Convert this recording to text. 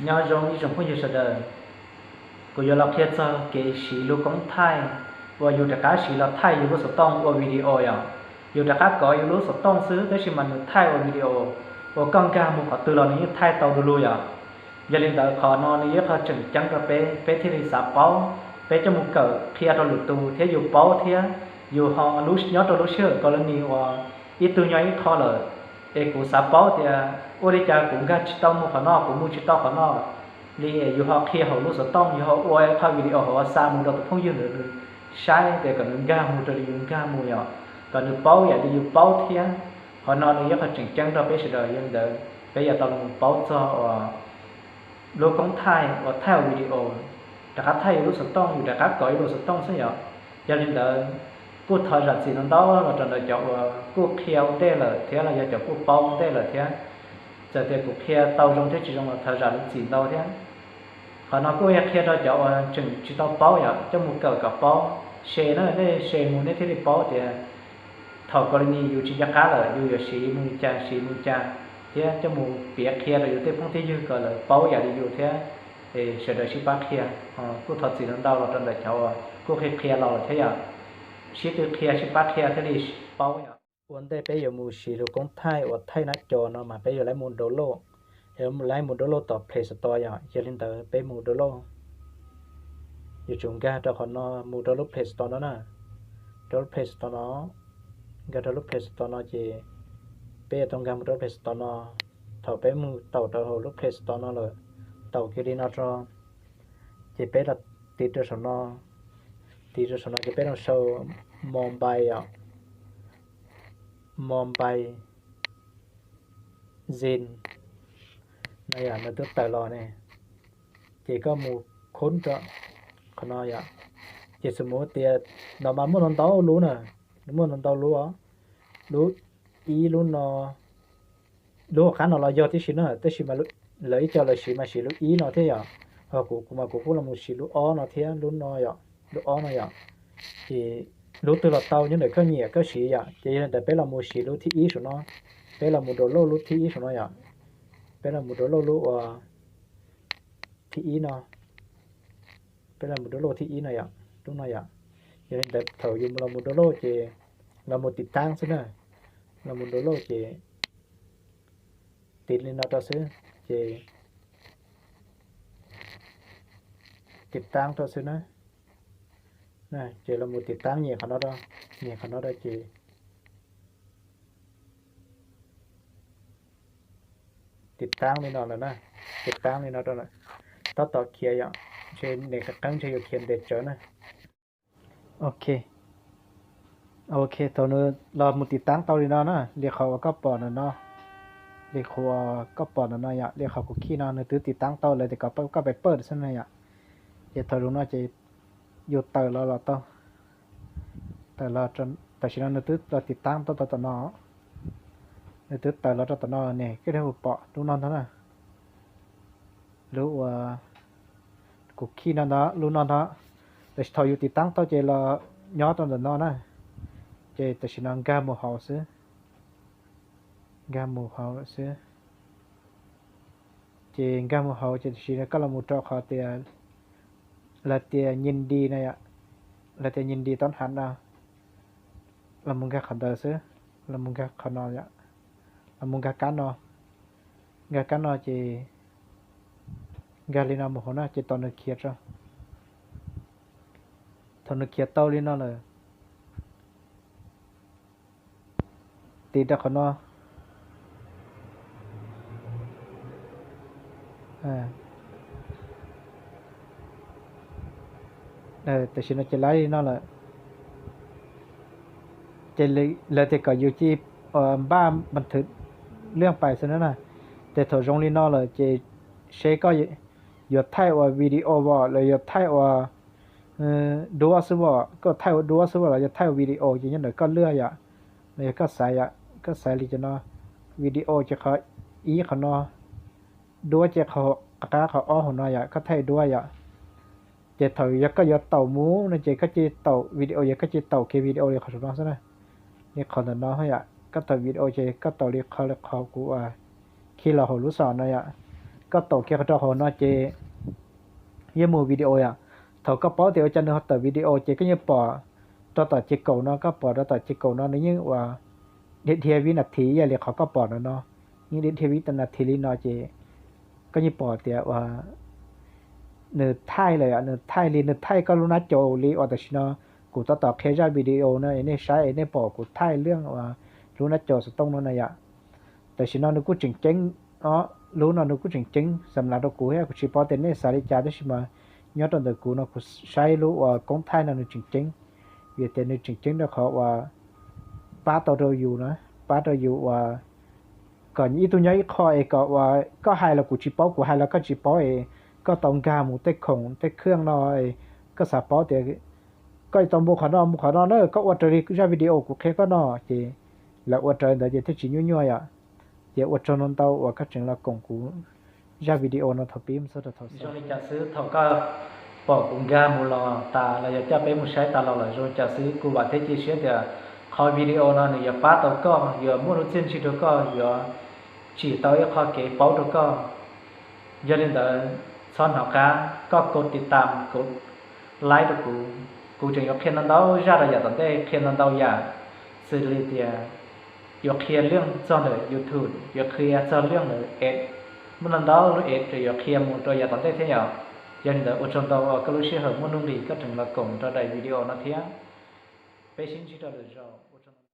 Nyob zoo ib tsoom phooj ywg sawv daws, kuv yuav los qhia txog kev siv lub koob thaij uas yus rov qab siv los thaij yus lub xov tooj ua video yom. Yus rov qab kov yus lub xov tooj xwb tab sis mas nws thaij ua video, uas koj nkag mus qhov twg los nws yeej thaij tau du lug yom. Yog li ntawd qhov no nws yog qhov tseem ceeb rau peb, peb thiaj li xav paub, peb coj mus kawm qhia rau lwm tus thiab yus paub thiab. Yus ho lub nyob rau lub sij hawm ko lawm ni uas ib tug nyob ib qho lawm, es kuv xav paub tias ua li cas kuv nkag tsis tau mus qhov no, kuv mus tsis tau qhov no li, es yus ho qhia hauv lub xov tooj, yus ho ua ib qho video hauv xa mus rau tus phooj ywg ntawd nws saib tias kom nws nkag mus raws li yus nkag mus yom, kom nws paub yam li yus paub thiab. Qhov no nws yog qhov tseem ceeb rau peb sawv daws, yog li ntawd peb yuav tau los paub txog uas lub koob thaij uas thaij video, rov qab thaij yus lub xov tooj, yus rov qab kov yus lub xov tooj xwb yom. Yog li ntawd kuj thov zam txim ntau ntau los rau ntawm cov uas kuj qhia ua ntej lawm thiab los yog cov kuj paub ua ntej lawm thiab. Txawm tias kuv qhia tau zoo thiab tsis zoo los thov zam lub txim ntau thiab. Qhov no kuj yog qhia rau cov uas tseem tsis tau paub yom, coj mus kawm kom paub, share na, nej share mus nej thiaj li paub tias thaum ko li ni yus tsis nco qab lawm yus yuav siv mus li cas siv mus li cas, thiab coj mus piav qhia rau yus tej phooj tej ywg kom lawv paub yam li yus thiab, es sawv daws sib pab qhia. Kuj thov txim ntau ntau los rau ntawm cov uas kuj qhia qhia los lawm thiab yom. Sib tw qhia sib pab qhia thiaj li paub yom. Ua ntej peb yuav mus siv lub koob thaij uas thaij nab co no mas peb yuav laib mus download, yuav laib mus download tom Play Store yom. Yog li ntawd peb mus download, yuav tsum nkag rau qhov no, mus rau lub Play Store no na, rau lub Play Store no, nkag rau lub Play Store no ces peb yuav tau nkag mus rau lub Play Store no. Thaum peb mus taum rau hauv lub Play Store no lawm, taum kiag li no rau, ces peb los tiv rau saum no, tiv rau saum no ces peb los sau Mobile yom, Mobile Zin no yom, nws twb tawm los ne. Ces koj mus khub rau qhov no yom. Ces xws mus tias no mas muaj ntau ntau lub na, muaj ntau ntau lub os. Lub ib lub no, lub hauv qab no los yog tib si na, tab sis mas lawv ib co lawv siv mas siv lub ib no thiab yom. Ho kuv kuv mas kuv kuj los mus siv lub ob no thiab, lub no yom, lub ob no yom. Ces lub twg los tau nyob ntawm koj nyiam koj siv yom. Ces yog li ntawd peb los mus siv lub thib ib saum no, peb los mus download lub thib ib saum no yom. Peb los mus download lub uas thib ib no, peb los mus download thib ib no yom, lub no yom. Yog li ntawd thaum yus los mus download ces los mus tiv taab xwb na, los mus download ces tiv li no rau xwb, ces tiv taab rau xwb na. Ces los mus tiv taab nyem qhov no rau, nyem qhov no rau ces tiv taab li no lawm na, tiv taab li no rau lawm. Tab tom khiav yom, ntshe nws qeeb ntshe yuav khiav ntev tsawv na. Ok, ok, thaum nws los mus tiv taab tau li no na, li qhov uas koj pom ntawm no, li qhov uas koj pom ntawm no yom, li qhov kuv khij no nws twb tiv taab tau lawm tias kom koj pab pawj xwb na yom. Ces thaum zoo no ces yus tawm los los tau, tawm los, tam sim no nws twb los tiv taab tau tom no, nws twb tawm los rau tom no ne, koj li hu pom lub no ntag na, lub uas kuv khij no ntag, lub no ntag. Tam sim thaum yus tiv taab tau ces los nyob rau ntawm no na, ces tam sim no nkag mus hauv xwb, nkag mus hauv xwb. Ces nkag mus hauv ces tam sim no koj los mus rau qhov tias lawv tias nyij di na yom, lawv tias nyij di tab hav no, los mus nkag qhov ntawd xwb, los mus nkag qhov no yom, los mus nkag kab no, nkag kab no ces nkag li no mus hauv na ces tos nws khiav rau. Thaum nws khiav tau li no lawm, tiv rau qhov no. Tam sim no ces laib li no lawm, ces lawv tias kom yus cia li npaj npas thwv liaj pais xwb na na. Ces thaum zoo li no lawm ces seb koj yuav thaij ua video os los yog thaij ua duab xwb os, koj thaij ua duab xwb os los yog thaij ua video ces nyob ntawm koj lwaj yom, los yog koj xaiv yom, koj xaiv li cov no, video ces qhov ib qhov no, duab ces qhov qab qhov ob hauv no yom, koj thaij duab yom. Ces thaum yog koj yuav taum mus no ces koj cia li taum video, yog koj cia li taum kiag video li qhov saum no xwb na, li qhov ntawm no yom. Koj taum video ces koj taum li qhov, li qhov kuv khij los hauv lub xov no yom. koj taum kiag qhov rau hauv no ces yeej mus video yom. Thaum koj paub tias ua cas nws ho tawm video ces koj yeej pom rau tom ces kaum no, koj pom rau tom ces kaum no nws yeej ua dhia dhia vib nas this ib yam li qhov koj pom ntawm no, yeej dhia dhia vib nas this li no ces koj yeej pom tias ua nws thaij lawm, nws thaij li, nws thaij koj lub nab caus li uas tam sim no kuv tab tom qhia zaj video no nej saib nej pom kuv thaij lub, lub nab caus xov tooj no na yom. Tam sim no nws kuj tseem ceeb, lub no nws kuj tseem ceeb xam las rau kuv thiab kuv tsis paub tias nej xav li cas tab sis mas nyob rau ntawm kuv no kuv saib lub uas koob thaij no nws tseem ceeb, vim tias nws tseem ceeb rau qhov uas pab tau rau yus na, pab rau yus uas kom ib tug nyob ib qho es kom uas koj hais los kuv tsis paub, kuv hais los koj tsis paub es koj tau nkag mus tej khoom tej khaj no es koj xav paub tias koj tau mus qhov no mus qhov no na, koj ua raws li zaj video kuv qhia koj no ces lawv ua raws ntawd ces thiaj tsis nyuaj nyuaj yom. Ces ua tsaug ntau ntau uas koj tseem los koom kuv zaj video no thaum pib mus txog rau thaum xaus. Zoo li cas xwb thaum koj pom kuv nkag mus los tas los yog coj peb mus saib tas los lawm zoo li cas xwb kuv vam thiab cia siab tias qhov video no nws yuav pab tau koj, yuav muaj lub txiaj ntsig rau koj, yuav tsim tau ib qho kev paub rau koj. Yog li ntawd txhob hnov qab koj kov tiv tam, kov like rau kuv. Kuv tseem yuav qhia ntau ntau zaj rau yav tom ntej, qhia ntau ntau yam xws li tias yuav qhia leej txog ntawm YouTube, yuav qhia txog leej ntawm ads, muaj ntau ntau lub ads yuav qhia mus rau yav tom ntej thiab yom. Yog li ntawd ua tsaug ntau uas koj lub sij hawm muaj nuj nqis koj tseem los koom rau daim video no thiab. Peb sib ntsib rau lwm zaus.